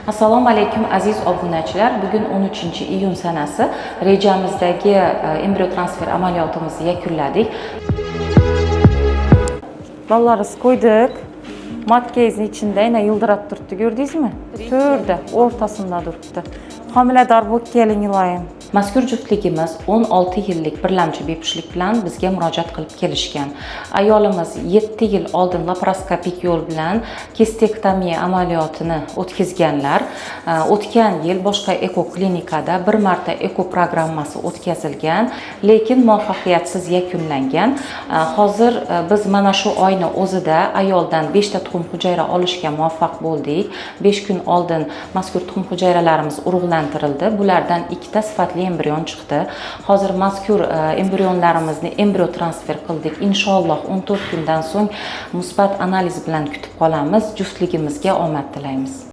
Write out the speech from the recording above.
Assalomu alaykum, aziz obunachilar. Bugun 13 iyun sanasi. Rejamizdagi embrion transfer amaliyotimizni yakunladik. Bolalarimiz qo'ydik. Matkeyizni içinde yine yıldırat turibdi, gördünüzmü? To'rda o'rtasida turibdi. Homilador bo'lib keling, iloyim. Mazkur juftligimiz 16 yillik birlamchi bepushtlik bilan bizga murojaat qilib kelishgan. Ayolimiz 7 yil oldin laparoskopik yo'l bilan kistektomiya amaliyotini o'tkazganlar. O'tgan yil boshqa eko klinikada bir marta eko programmasi o'tkazilgan, lekin muvaffaqiyatsiz yakunlangan. Hozir biz mana shu oyni o'zida ayoldan 5 ta tuxum hujayra olishga muvaffaq bo'ldik. 5 kun oldin mazkur tuxum hujayralarimiz urug'lantirildi. Bulardan ikkita sifatli embrion chiqdi. Hozir mazkur embrionlarimizni embrion transfer qildik. Inshaalloh, 14 kundan so'ng musbat analiz bilan kutib qolamiz. Juftligimizga omad tilaymiz.